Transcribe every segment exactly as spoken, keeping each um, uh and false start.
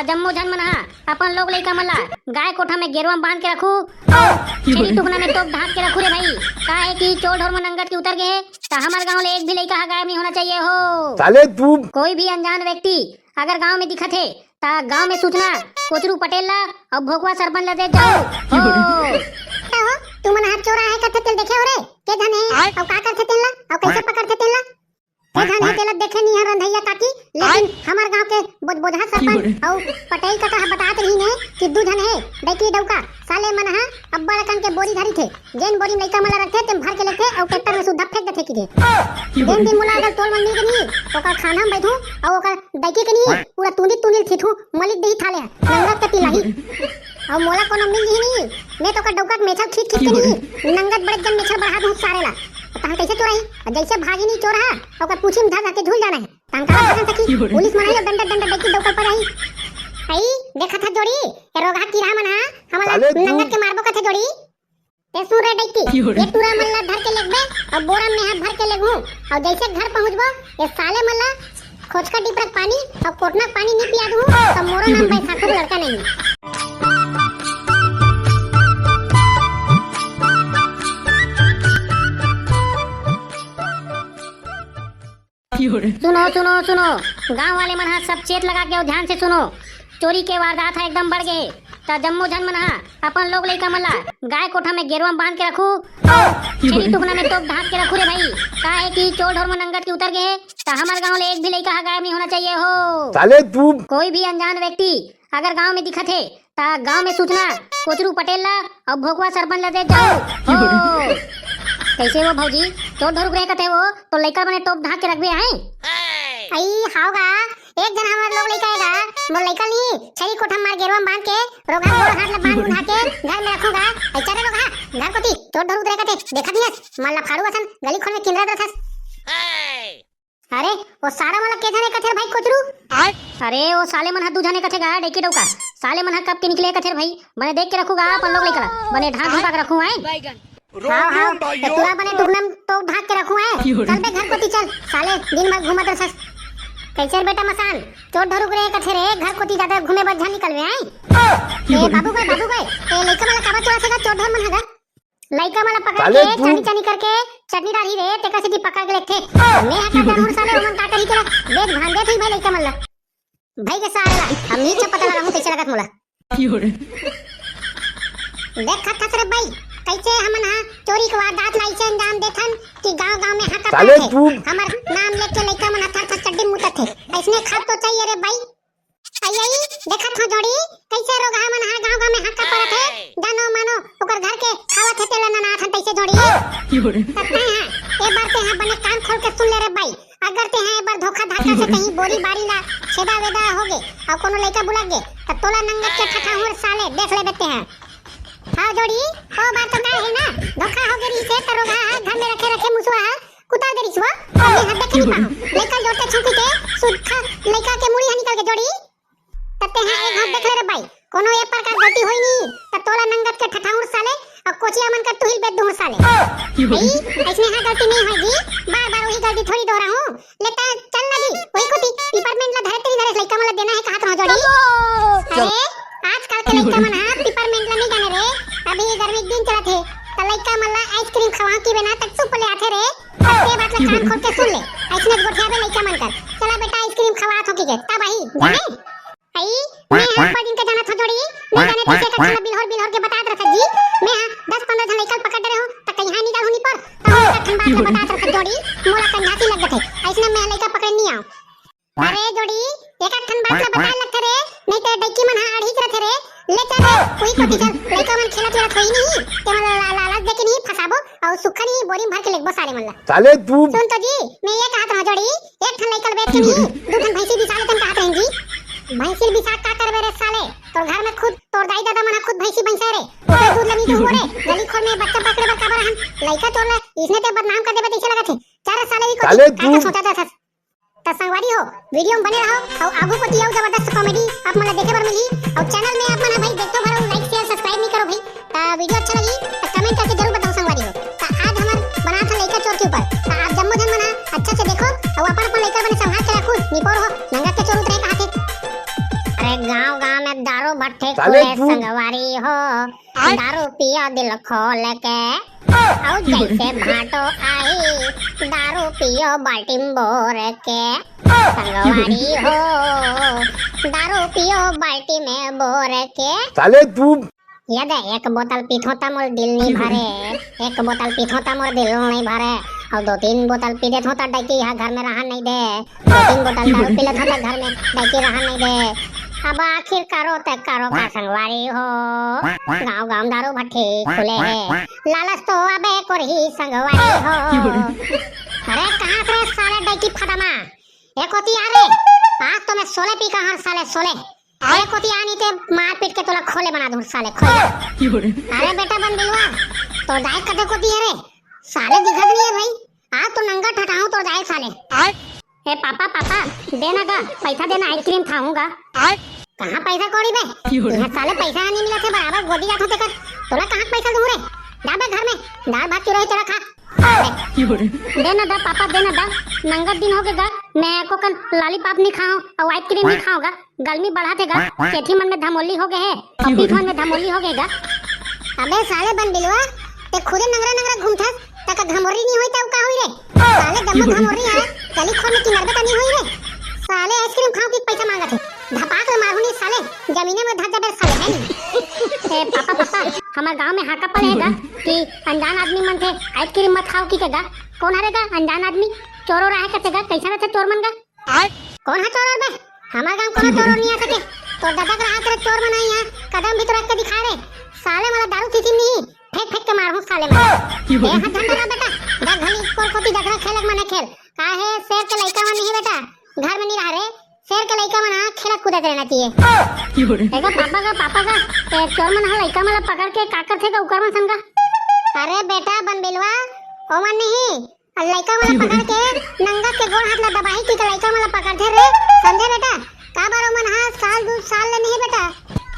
जम्मो झन मन हा अपन लोग लइका मन ला गाय कोठा में गेरवा में बांध के रखू, अउ छेरी टुकना में तोप ढांक के रखू रे भाई। का है कि चोर ढोर मन अंगत के उतर गए हे, त हमर गांव ले एक भी लइका हा गायब नहीं होना चाहिए हो। साले तू। कोई भी अनजान व्यक्ति अगर गांव में दिखत हे, त गांव में सूचना कोचरू पटेल ला अउ भोकवा सरपंच ला दे जाओ। हो। का हो, तुमन हा चोर आहे कथे तेला देखे हो रे? के झन हे? आय। अउ का करथे तेला? अउ कैसे आय। पकड़थे तेला? के झन हे तेला देखे नहीं है रंधैया काकी, लेकिन आय। हमर गांव के बोध-, बोधहा सरपंच अउ पटेल काका हा बतात रहिन हे कि दू झन हे डैकी डौका, साले मन हा अब्बड़ अकन के बोरी धरी थे, जेन बोरी में लइका मन ला रखथे, तेम भर के लेथे अउ ट्रैक्टर में सुद्धा फेंक देथे किथे। जेन दिन मोला अगर टोल मन मिल के नहीं, ओकर खाना में बैठू अउ ओकर डैकी के नहीं, पूरा तुंदी तुंदी ल थीथू, मलिक देही थाले, नंगत के तिलाही। अउ मोला कोनो मिल ही नहीं, मैं तो ओकर डौका के मेछल खींच खींच के नहीं, नंगत बड़े जन मेछल बढ़ा दूं सारे ला। तहन कैसे चोराही? जैसे भागी नहीं चोर हा, ओकर पूछी में धर धर के झूल जाना है। तहन काला भागन सखी, पुलिस मन आई अउ डंडा डंडा डैकी डौका पर आई। आई, देखत हा जोड़ी, ए रोगहा कीरा मन हा, हमला साले तू। नंगत के मारबो कथे जोड़ी। ते सुन रे डैकी, ये टूरा मन ला धर के लेगबे, अउ बोरा में हाथ भर के लेगहूं, अउ जैसे घर पहुंचबो, ये साले मन ला खोचका डिपरा के पानी अउ कोटना के पानी नहीं पिया दूं, त मोरो नाम बैसाखू के लड़का नहीं। सुनो, सुनो, सुनो, गांव वाले मन हा सब चेत लगा के अउ ध्यान से सुनो, चोरी के वारदात हा एकदम बढ़ गए हे, त जम्मो झन मन हा अपन लोग लइका मन ला गाय कोठा में गेरवा में बांध के रखू, अउ छेरी टुकना में तोप ढांक के रखू रे भाई। का है कि चोर ढोर मन अंगत के उतर गए हे, त हमर गांव ले एक भी लइका हा गायब नहीं होना चाहिए हो। साले तू। कोई भी अनजान व्यक्ति अगर गांव में दिखत हे, त गांव में सूचना कोचरू पटेल ला अउ भोकवा सरपंच ला दे जाओ। हो। कैसे वो भौजी, चोर ढोर उगरे कथे वो, तो लइका मने तोप ढांक के रखबे आए? आई, हाव गा, एक झन हमर लोग लइका हे गा, मोर लइका नी, छेरी कोठा मार गेरवा में बांध के, रोगहा गोड़ हाथ ला बांध उठा के, घर में रखूंगा। ऐ चल रे रोगहा, घर कोती, चोर ढोर उतरे कथे, देखा दियस, माल ला फाड़ू असन, गली खोल में किंदरा दथस। अरे, वो सारा वाला के झने कथे रे भाई कोचरू? आय? अरे, वो साले मन हा दू झने कथे गा, डैकी डौका। साले मन हा कब के निकले कथे रे भाई? बने देख के रखू गा, अपन लोग लइका ला। बने ढांक ढुका के रखू, आय? बैगन। हाव, हाव, ए टूरा बने टुकना में तोप ढांक के रखू, आय? चल बे घर कोती चल, साले दिन भर घूमत रहस। कैसे रे बेटा मसान? चोर ढोर उगरे कथे रे, घर कोती जादा घूमे बर झन निकलबे, आय? ए बाबू गए, बाबू गए, ए लइका वाला काबर चोराथे गा, चोर ढोर मन हा गा? लइका मन ला पकड़ साले के तू। चानी चानी करके चटनी डालही रे, तेकर सेती पकड़ के लेगथे। मैं हा का जानहूं साले, ओमन का करही तेला। देख भान देत ही भाई लइका मन ला। भाई के साले ला, हम नी पता लगा हूं कैसे लगत मोला। देख खा खस रे भाई, कैसे हमन हा चोरी के वारदात ला अइसे अंजाम देथन कि गांव गांव में हाका साले पाथे। तू। हमर नाम लेके लइका मन हा थर थर चड्डी मुतथे। अइसने खा तो चाहिए रे भाई। आई, आई, देखत हो जोड़ी, कैसे रोगहा मन हा गांव गांव में हाका परत हे, जानो मानो, ओकर घर के खावत हे तेला ननाथन तैसे जोड़ी। तत्ते हा, ए बार ते हा बने कान खोल के सुन ले रे भाई, अगर ते हा ए बार धोखा धाका से कहीं बोरी बारी ला छेदा वेदा होगे, अउ कोनो लइका बुला गे, त तोला नंगत के ठठाहूं साले, देख लेबे ते हा। हाव जोड़ी, ओ बार तो का हे ना, धोखा होगे रहिसे, त रोगहा हा घर में रखे रखे मुसवा हा, कुतर दे रिहिस वो, अउ मैं हा देखे नी पाहूं। लइका जोर से छूटी के, सुरखा लइका के मुड़ी हा निकल गे जोड़ी। तत्ते हा एक हाथ देख ले रे भाई, कोनो ए प्रकार गलती होई नी, त तोला नंगत के ठठाहूं साले, अउ कोचिया मन का तुहिल बेद दूं साले। भाई, अइसने हा गलती नी होय जी, बार-बार वही गलती थोड़ी दोहराहूं। ले त चल ना जी, वही कोती, पिपरमेंट ला धरे तेरी धरे लइका मन ला देना हे कहत रहों जोड़ी। अरे, आजकल के लइका मन हा पिपरमेंट ला नी जाने रे, अभी गर्मी के दिन चलत हे, त लइका मन ला आइसक्रीम खवाहूं कि बिना तक चुप ले आथे रे। ते बात ला कान खोल के सुन ले, अइसने गोठियाबे लइका मन कर। चला बेटा, आइसक्रीम खवात हों कि के, तब आही, जाने? आई, मैं हा बड़ दिन के जानत हों जोड़ी, मैं जाने तइसे का खाना बिलहोर बिलहोर के बतात रखत जी। मैं हा दस पंद्रह झन लइका ल पकड़ डरे हों, त कहीं हां नी जाहूं नी पर, त मैं एक ठन बात ला बतात रखत जोड़ी, मोला कंझासी लग जथे, अइसने मैं लइका पकड़े नी आंव। अरे जोड़ी, एक आध ठन बात ला बताए लगथे रे, नहीं ते डैकी मन हा अड़ही करत हे रे। ले चल रे, उही कोती चल, लइका मन खेलत वेलत होही नहीं, ते मन ला ला-, लालच देके नहीं फंसाबो, अउ सुक्खा नहीं बोरी में भर के लेगबो साले मन ला। साले तू। सुन तो जी, मैं ये कहत रहों जोड़ी, एक ठन लइका ल बेच के नहीं, दू ठन भैंसी बिसा लेतन कहत रहेन जी। भैंसी ल बिसा का करबे रे साले, तोर घर में खुद तोर दाई ददा मन हा खुद भैंसी भैंसा रे, ओकर दूध ल नहीं दूहूं रे, गली खोर में बच्चा पकड़े बर काबर रहन, लइका चोर ला इसने ते बदनाम कर देबे तइसे लगत हे। चल रे साले, ई कोती साले का तू। सोचत हस? त संगवारी हो, वीडियो में बने रहो अउ आगू कोती अउ जबरदस्त कॉमेडी आप मन ला देखे बर मिलही। अउ चैनल में आप मन ह भाई देखथो भर अउ लाइक, शेयर, सब्सक्राइब नहीं करो भाई, त वीडियो अच्छा लगी त कमेंट करके जरूर बताओ संगवारी हो। त आज हमर बनात हन लइका चोर के ऊपर, त आप जम्मो झन मन ह अच्छा से देखो अउ अपन अपन लइका बने संभाल के रखो, निपोर हो नंगत के चोर उतरे कहाथे। अरे गांव गाँव में दारू भट्टी साले खुले तू संगवारी हो, आय? दारू पियो दिल खोल के, अउ जैसे भाटो आई, दारू पियो बाल्टी में बोर के, संगवारी हो, दारू पियो बाल्टी में बोर के। साले तू ये दे, एक बोतल पीथों त मोर दिल नहीं भरे, एक बोतल पीथों त मोर दिल नहीं भरे, अउ दो तीन बोतल पी देथों त डैकी ह घर में रहन नहीं दे, दो तीन बोतल दारू पी लेथों त घर में डैकी रहन नहीं दे। अब आखिर करो त करो का संगवारी हो, गाँव गाँव दारू भट्टी खुले हे, लालच तो अबे करही संगवारी हो। अरे कहाँ से रे साले डैकी फदमा, एक होती आ रे, आज तो मैं सोले पी का हर साले सोले। अरे कोती आनी ते मार पीट के तोला खोले बना दूं साले, खोले। अरे बेटा बन बिलवा, तोर दाई कते कोती हे रे? साले दिखत नहीं है भाई। आज तो नंगा ठठाऊं तोर दाई साले। ए पापा, पापा, देना गा, पैसा देना, आइसक्रीम खाऊंगा। कहाँ पैसा कौड़ी बे? यहाँ साले पैसा नहीं मिला थे, बराबर गोदी जात होते कर। तोला कहाँ पैसा दूं रे? जा बे घर में, दाल भात चुरई तेरा खा। देना दा पापा, देना दा, नंगत दिन हो गे गा, मैं एको कन लॉलीपॉप नहीं खाऊं और आइसक्रीम नहीं खाऊंगा। गर्मी बढ़ाथे गा, चेठी मन में धमोली हो गए हे, अउ पीठ मन में धमोली हो गए गा। अबे साले बन बिलवा, ते खुदे नंगरा नंगरा घूमथस, तका घमोरी नहीं होई त का होई रे? साले दम्मो घमोरी है, गली खोर में किनरबे त नहीं होई रे। साले आइसक्रीम खाओ की पैसा मांगत हे, धपाक ले मारू नहीं साले, जमीने में धस जाबे साले है नहीं। ए पापा, पापा, हमार गांव में हाका पड़े हे गा कि अनजान आदमी मन थे आइसक्रीम मत खाओ की के गा। कौन हरे गा अनजान आदमी? चोरो रहे करथे गा, कैसा रहथे चोर मन गा? कौन हा चोर बे? हमार गांव कोनो चोर नहीं आ सके। तोर दादा के रहा तेरे चोर मन आई है, कदम भी तो रख के दिखा रे। साले मला दारू थी नहीं, फेंक फेंक के मारहूं साले मन। ए हाथ झंडा ला बेटा, जा घली कोर कोती डगरा खेलक मने खेल। काहे शेर के लइका मन नहीं बेटा, घर में नहीं रह रे। शेर के लइका मन हा खेलत कूदत रहना चाहिए। एगो पापा का, पापा का, ए चोर मन हा लइका मन ला पकड़ के का करथे का उकर मन सन का? अरे बेटा बन बिलवा, ओमन नहीं, अउ लइका मन ला पकड़ के नंगत के गोड़ हाथ ला दबाही की के लइका मन ला पकड़थे रे, समझे बेटा? काबर ओमन हा साल दू साल ले नहीं बेटा,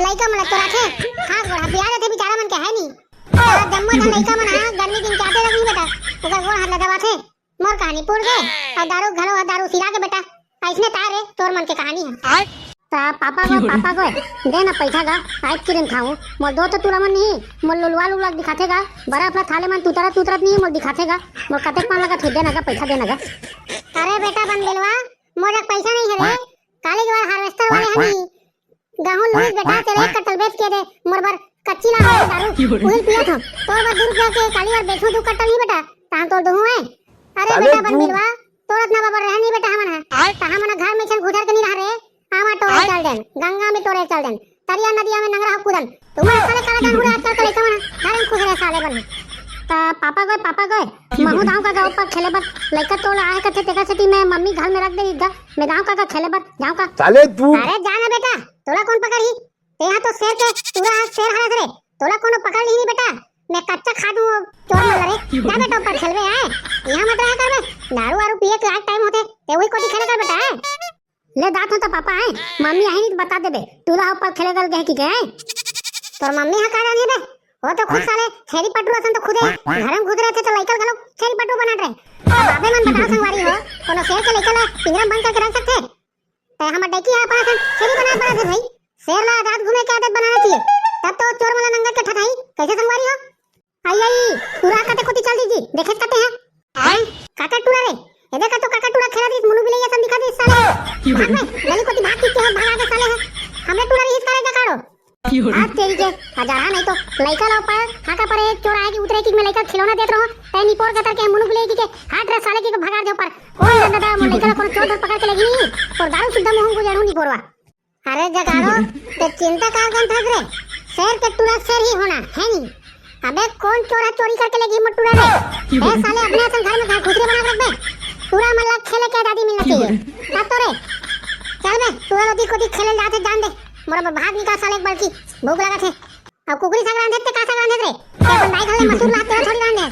लइका मन ला चोराथे, हाथ गोड़ हपिया देथे बेचारा मन के है नहीं। साला जम्मो झन लइका मन हा गर्मी दिन के आते लगी बेटा, ओकर गोड़ हाथ ला दबाथे। मोर कहानी पूर गे, अउ दारू घलो हा दारू सिरा के बेटा, अइसने ताय रे तोर मन के कहानी है। त पापा गोय, पापा गोय, दे ना पैसा गा, आइसक्रीम खाऊं। मोर दो तो टूरा मन नहीं, मोर लुलवा लुलवा दिखाथे गा, बड़ा अपना थाले मन तुतरा तुतरत नहीं, मोर दिखाथे गा, मोर कतेक पान लगा थे, दे ना गा, पैसा दे ना गा। अरे बेटा बन बिलवा, मोर जग पैसा नहीं है रे, काली के बाद हार्वेस्टर वाले हनी, गहूं लुईस बेटा, तेरे एक कट्टल बेच के दे, मोर बर कच्ची ला हो दारू, उहिल पिया था, तोर बर दू रुपया के काली बार बेचू दू कट्टल नहीं बेटा, तहां तोर दुहू है। अरे साले बेटा बन तू बिलवा, तोर अतना बाबर रहे नहीं बेटा हमन है। आय। त हमन घर में चल गुजर के नहीं रह रे। आमा टोरे आय। चल देन, गंगा में टोरे चल देन, तरिया नदिया में नंगरा हो कूदन। तुमन साले काला जान बुढ़ा आजकल के लइका मन घर में खुश रहे साले बन। त पापा गोय, पापा गोय, महू दाऊ का गाँव पर खेले बर लइका टोला आए कथे तेकर सेती मैं मम्मी घर में रख दे गा। मैं दाऊ का खेले बर जाऊं का? साले तू। अरे जा ना बेटा, तोला कौन पकड़ही? तेहा तो शेर के टूरा हा शेर हरस रे, तोला कोनो पकड़ लिही नहीं बेटा। मैं कच्चा खा दूं चोर मन ला रे। जा बेटा ऊपर खेलबे आए, यहाँ मत रहा करबे। दारू वारू पिए के आज टाइम होथे, ते वही कोती खेले कर बेटा है। ले दात हो तो पापा आए, मम्मी आही नहीं तो बता देबे, टूरा ऊपर खेले गल गए की गए। तोर मम्मी हा का जानी बे, वो तो खुद साले छेरी पटरू असन तो खुदे घर में घुस रहे थे तो लइका घलो छेरी पटरू बनत रहे। अब बाबे मन बताओ संगवारी हो, कोनो शेर के लइका ला पिंजरा में बंद करके रख सकथे? ते हमर डैकी ह अपन असन छेरी बनात बनत हे भाई। शेर ला आजाद घूमे के आदत बनाना चाहिए, तब तो चोर मन ला नंगत के ठठाई। कैसे संगवारी हो? आई, आई, टूरा कते कोती चल दीजिए, देखे कते हैं? आय, काका टूरा रे, ये देखा तो काका टूरा खेला दिस, मुनु बिलई असन दिखा दिस साले। भाग बे, गली कोती भाग किसके हो, भागा के साले है। हमरे टूरा रही इसका रहेगा काड़ो। आज तेरी के, हजारा नहीं तो लइका ला ऊपर, हाका पर एक चोर आए कि उतरे कि मैं लइका खिलौना देत रहो, तै निपोर गतर के मुनु बिलई की के, हाथ रे साले की के भगाड़ दे ऊपर। ओए दादा, दादा, मोर लइका ला कोनो चोर धर पकड़ के लेगी नहीं, और दारू सुद्धा मुंह को जड़ू निपोरवा। अरे जगाड़ो, ते चिंता का गन फंस रे, शेर के टूरा शेर ही होना, है नहीं? अबे कौन चोर है चोरी करके लेगी मोर टूरा रे? ए साले अपने असन घर में घर घुसरे बना के रख बे, टूरा मन ला खेले के आजादी मिलना चाहिए। का तो रे, चल बे, टूरा लोदी कोती खेले जाते जान दे, मोर भात निकाल साले एक बल्कि भूख लगा थे। अब कुकरी साग रांधे ते का साग रांधे रे? ते अपन दाई घले मसूर ला तेरा थोड़ी रांधे।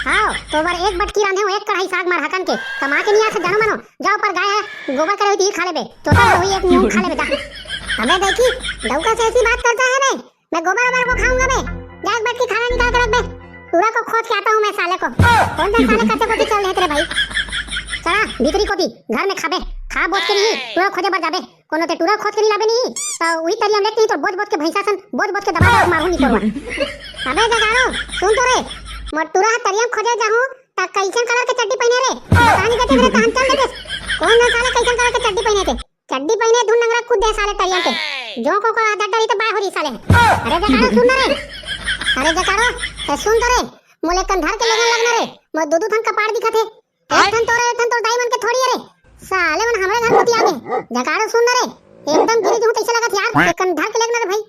हां, तो बर एक बटकी रांधे हो, एक कढ़ाई साग मार हकन के। कमा के नहीं आ से जानो मनो। जाओ पर गाय है, गोबर करे हुई खा लेबे। तोता हुई एक मुंह खा लेबे जा। अबे देखी, डौका से ऐसी बात करता है बे। मैं गोबर ओबर को खाऊंगा बे। जा एक बटकी खाना निकाल के रख बे। पूरा को खोज के आता हूं मैं साले को। कौन सा साले कच्चे कोती चल रहे तेरे भाई? चला, भीतरी कोती, घर में खाबे। खा बोझ के नहीं, पूरा खोजे बर जाबे। कोनो ते टूरा खोज के नहीं लाबे नहीं, त उही तरिया में लेके ही तोर बोज बोज के भैंसा सन, बोज बोज के दबा दबा मारू नहीं तोरवा। अबे जगाड़ो, सुन तो रे, मोर टूरा ह तरिया में खोजे जाहूं, त कैसन कलर के चड्डी पहने रे? बता नहीं देते मेरे, त हम चल देते। कौन ना साले कैसन कलर के चड्डी पहने थे? चड्डी पहने धुन नंगरा कूद दे साले तरिया के। जो को को आदत डरी त बाय हो रही साले। अरे जगाड़ो, सुन ना रे। अरे जगाड़ो, ए सुन तो रे, मोले कन धर के लेगन लगना रे, मोर दू दू ठन कपाड़ दिखत हे। एक ठन तोरे, एक ठन तोर दाई मन के थोड़ी रे। साले मन हमरे घर कोती आगे। जगाड़ो सुन ना रे, एकदम गिरी दूं तैसे लगत यार, एक कन धर के लेगना रे भाई।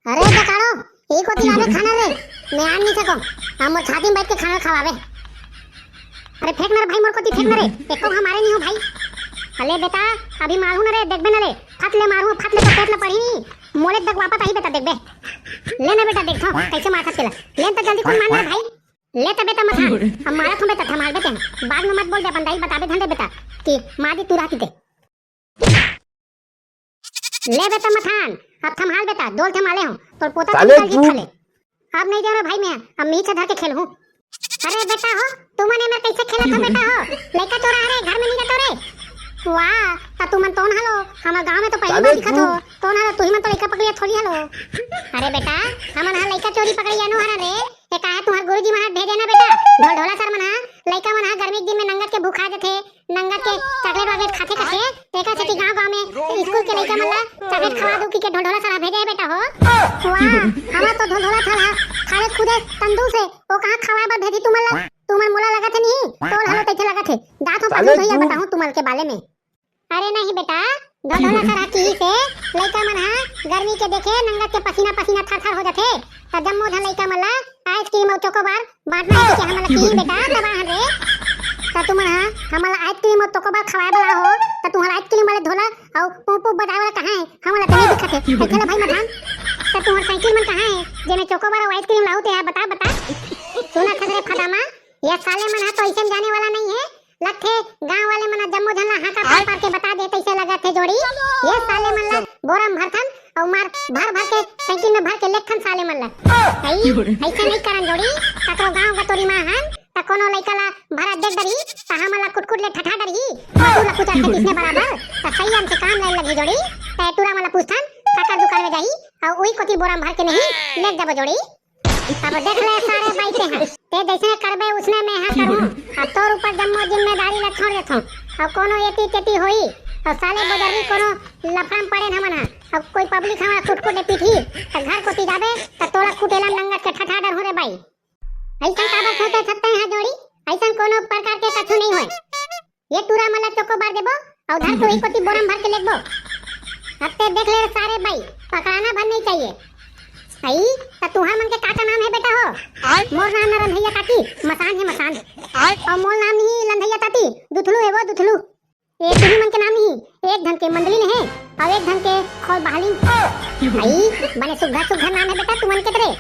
अरे जगाड़ो, ई कोती आवे खाना रे, मैं आन नहीं सको। हम मोर छाती में बैठ के खाना खवावे। अरे फेंक ना रे भाई मोर कोती, फेंक ना रे, एको हमारे नहीं हो भाई। अले बेटा, अभी मारू ना रे, देखबे ना रे, फट ले मारू, फट ले तो पेट ले पड़ी नहीं। मोले तक वापस आई बेटा, देखबे। ले ना बेटा, देखो कैसे मारत तेला। ले तो जल्दी कोई मार ना भाई। ले त बेटा मथान, अब मारत हूँ बेटा, थमाल बेटे, बाद में मत बोल दे, अपन दाई बताबे धन दे बेटा कि मार दी तू रहती ते। ले बेटा मथान, अब थमाल बेटा, दोल थमाले हूँ, तोर पोता साले निकल जी तू। खा ले। अब नहीं दे रहा भाई मैं, अब मीच धर के खेल हूँ। अरे बेटा हो, तुमन एमे कैसे खेलत हो बेटा हो? लइका चोरा हरे, घर में नहीं रहता रे। वाह, त तुमन तोन हलो, हमर गांव में तो पहली साले बार दिखत तू। हो। तोन हलो, तुही मन तो लइका पकड़िया थोड़ी हलो। अरे बेटा, हमन ह लइका चोरी पकड़िया नो हरन रे। ए काहे तुहर गुरुजी मन ह भेजे ना बेटा? ढोलढोला सर मन ह, लइका मन ह गर्मी के दिन में नंगत के भूखा जथे, नंगत के चॉकलेट वॉकलेट खाथे कथे, तेकर सेती गांव गांव में स्कूल के लइका मन ला चॉकलेट खवा दू कि के ढोलढोला सर ह भेजे हे बेटा हो। वाह, हमर तो ढोलढोला थल ह खाले खुदे तंदूर से, ओ कहां खवाए बर भेजी तुमन ला? तुमन मोला लगत हे नहीं, तोल हलो तैथे लगत हे। जात हो साले पाछू भैया तू। बताहूं तुमन के बारे में। अरे नहीं बेटा, ढोलढोला सर ह किही से लइका मन ह गर्मी के देखे नंगत के पसीना पसीना थर थर हो जथे, त जम्मो झन लइका मन ला आइसक्रीम अउ चोकोबार बांटना हे कि हमन ला किही बेटा, तब आहन रे। त तुमन ह हमन ला आइसक्रीम अउ चोकोबार खवाए वाला हो, त तुमन आइसक्रीम वाले ढोला अउ पूं पूं बजाए वाला कहां हे? हमन ला तो नहीं दिखत हे। त चलो भाई मधान, त तुमन साइकिल मन कहां हे जेमे चोकोबार अउ आइसक्रीम लाहू ते ह? बता बता। सुनत हस रे फटामा, ये साले मन ह तो अइसे में जाने वाला नहीं हे। लगथे गांव वाले मन ह जम्मो झन ला हांका पार पार के बता दे तइसे लगत हे जोड़ी। ये साले मन ला बोरा में भरथन अउ मार भर भर के साइकिल में भर के लेगथन साले मन ला। अई, अइसे नहीं करन जोड़ी, ककरो गांव गतोरी मा हन, त कोनो लइका ला भरा दे डरी, त हमन ला कुटकुट ले ठठा डरही, मधु ला कुचाथे किसने बराबर, त सही हमसे काम ले लगी जोड़ी, त टूरा मन ला पूछथन, काकर दुकान में जाही, अउ उही कोती बोरा में भर के नहीं, लेग जाबो जोड़ी। अब देख ले सारे बाई ते ह, ते जइसने करबे उसने मैं ह करूं। अब तोर ऊपर जम्मो जिम्मेदारी ला छोड़ देथों। अब कोनो एती तेती होई, अब साले बदरनी कोनो लफड़ा में पड़े न हमन ह, अब कोई पब्लिक हमन ला कुटकुट ले पीटही, त घर कोती जाबे, त तोला कुटेला नंगत के ठठा डरहूं रे बाई। अइसन काबर सोचे सकते हैं जोड़ी, अइसन कोनो प्रकार के कछु नहीं होय। ये टूरा मन ला चोकोबार देबो अउ धर के वही कोती बोरा में भर के लेगबो। अब ते देख ले रे सारे बाई, पकड़ाना भर नहीं चाहिए। अई, त तुहार मन के का का नाम हे बेटा हो? आय। मोर नाम न रंधैया काकी, मसान हे मसान। आय। अउ मोर नाम नहीं लंधैया ताती, दुथलू हे वो दुथलू। ए तुही मन के नाम नहीं, एक धन के मंदलिन हे अउ एक धन के खोल बहालिन। अई, बने सुग्घर सुग्घर नाम हे बेटा तुमन के तरे।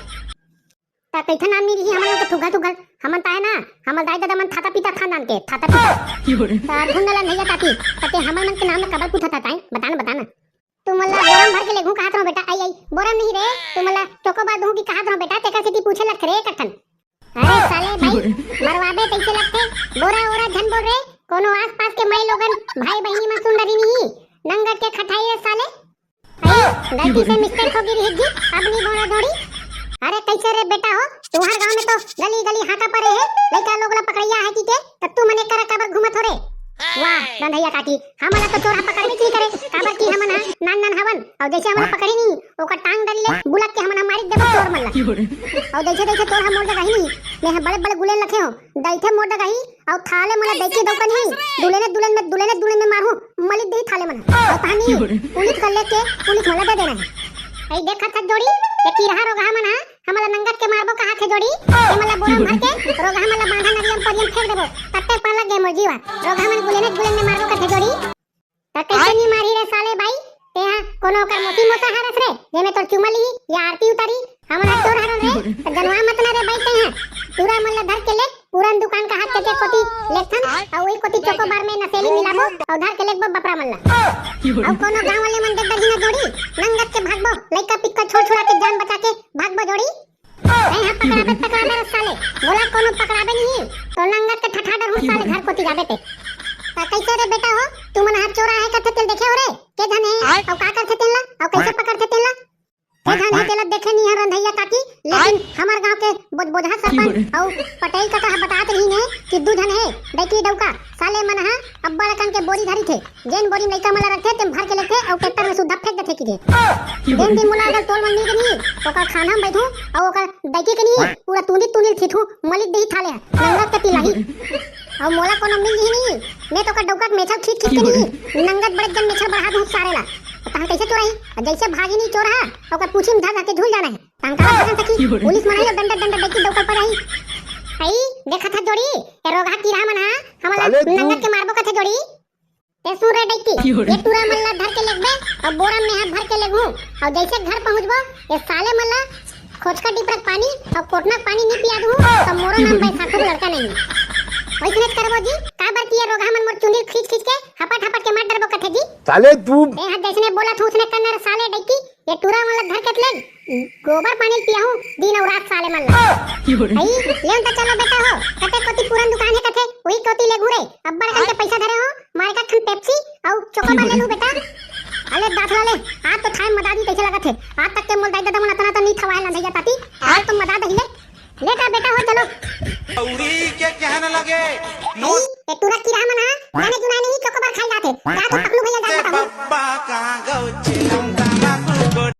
त कइठन नाम नहीं रही हमन के थुग्घा थुग्घा। हमन त आए ना, हमर दाई ददा मन थाता पीता खानदान के, थाता पीता। त ढूंढ ला नैया काकी, त ते हमर मन के नाम ल काबर पूछत हस ताई? बता ना, बता ना। तुमन ला बोरा में भर के लेगहूं कहत रहों बेटा, आई, आई, बोरा में नहीं रे, तुमन ला चोकोबार दूं कि कहत रहों बेटा, तेकर सेती पूछे लगथे रे कठन। अरे साले भाई, मरवाबे तइसे लगथे, बोरा ओरा झन बोल रे, कोनो आस पास के माई लोगन, भाई बहिनी मन सुन डरी नहीं, नंगट के खटाई रे साले। अरे, गलती से मिस्टेक हो गिरी हे जी, अब नहीं बोला जोड़ी। अरे कैसे रे बेटा हो, तुम्हार गांव में तो गली गली हाका परे हे, लइका लोग ला पकड़इया हे कि के, त तू मन एकरा काबर घूमत हो रे? वाह रंधैया काकी, हमन ला तो चोरहा पकड़बे नहीं करे, काबर कि हमन ह नान नान हवन, अउ जइसे हमन ला पकड़ी नहीं, ओकर टांग डरी ले बुलक के हमन ह मारी देबो चोर मन ला। अउ जइसे जइसे तोर ह मोर जगह ही नहीं, मैं ह बड़े बड़े गुलेल रखे हो, दइठे मोर डगही अउ थाले मोला दइके दउकन ही। दुलेने दुलेन में, दुलेने दुलेन में मारहूं, मलिक देही थाले मन। अउ कहानी पुलिस कर लेके पुलिस मोला दे देना हे। अई देखत हस जोड़ी, ये किरहा रोगहा मन ह हमला नंगत के मारबो कहत हे जोड़ी। ये मोला बोरा में भर के रोगहा मन ला बांधा नरियम परियम फेंक देबो। तत्ते पर लग गे मोर जीवा। रोगहा मन गुलेने गुलेन में मारबो कहत हे जोड़ी। त कइसे नी मारही रे साले बाई? तेहा कोनो ओकर मोती मोसा हरस रे, जेमे तोर चुमा लिही या आरती उतारी? हमन ह चोर हरन रे, त जनवा मत ना रे बाई तेहा। टूरा मन ल धर के ले, पुरन दुकान का हाथ के कोती लेथन, अउ ओई कोती चोकोबार में नसेली मिलाबो, अउ धर के लेगबो बपरा मन ल। अउ कोनो गांव वाले मन देख डरही ना जोड़ी, नंगत के भागबो, लइका पिक्का छोड़ छुड़ा के जान बचा के भागबो जोड़ी। नहीं, हम पकड़ाबे, पकड़ाबे रे साले। बोला कोनो पकड़ाबे नहीं। तो नंगत के ठठा डरहूं साले घर कोती जाबे ते। का कइसे रे बेटा हो? तुमन हा चोर आहे कथे तेला देखे हो रे? के झन हे? आय। अउ का करथे तेला? अउ कइसे आय। पकड़थे तेला? के झन हे तेला देखे नइ हन रंधइया काकी, लेकिन आय। हमर गांव के बोज-, बोजहा सरपंच अउ पटेल कका हा बतात रहिन हे कि दू झन हे, डइकी डउका, साले मन हा अब्बड़ अकन के बोरी धरिथे। जेन बोरी म लइका मन ला रखथे, तेम भर के लेथे अउ ट्रैक्टर म सुद्धा फेंक देथे किथे। जेन दिन मोला अगर टोल मन मिल के नहीं, ओकर खाना म बैठू अउ ओकर डइकी के नहीं, पूरा तुंदिल तुंदिल थीथू मलिक देही थाले हा, नंगत के तिलाही। अउ मोला कोनो मिल जही नहीं, मैं तो ओकर डउका के मेछल खींच खींच के नहीं, नंगत बड़े जन मेछल बढ़ा दूं सारे ला। तहन कइसे चोराही? जइसे भागी नहीं चोर हा, ओकर पूछी म धर धर के झूल जाना हे। तहन का करन सखी? पुलिस मन आही अउ डंडा डंडा डइकी डउका पर आही। अई, देखत हा जोड़ी, ए रोगहा कीरा मन हा, हमला साले तू नंगत के मारबो कथे जोड़ी। ते सुन रे डइकी, ये टूरा मन ला धर के लेगबे, अउ बोरा में हाथ भर के लेगहूं, अउ जइसे घर पहुंचबो, ये साले मन ला खोचका डिपरा के पानी अउ कोटना के पानी नी पिया दूं, त मोरो नाम बैसाखू लड़का नहीं। वइसने करबो जी, काबर कि ये रोगहा मन मोर चुंदिल खींच खींच के हपट हपट के मार डरबो कथे जी। साले तू। ए हा जइसने बोलत हूं, उसने करना रे साले डइकी, ये टूरा मन ला धर के ले गोबर पानी पियाहूं दिन अउ रात साले मन ला। अई, लेन त चलो बेटा हो, कते कोती पुरन दुकान हे कथे, उही कोती लेगहूं रे। अब्बड़ अकन के पइसा धरे हो, मारे का खन पेप्सी अउ चोकोबार ले लू बेटा। अले दाथला ले, आज तो थाय मदा दी कइसे लगत हे। आज तक के मोल दाई ददा मन अतना तो नी थवाए ना भैया ताती। आज तो मदा दही ले। ले का बेटा हो चलो। अई, ये टूरा कीरा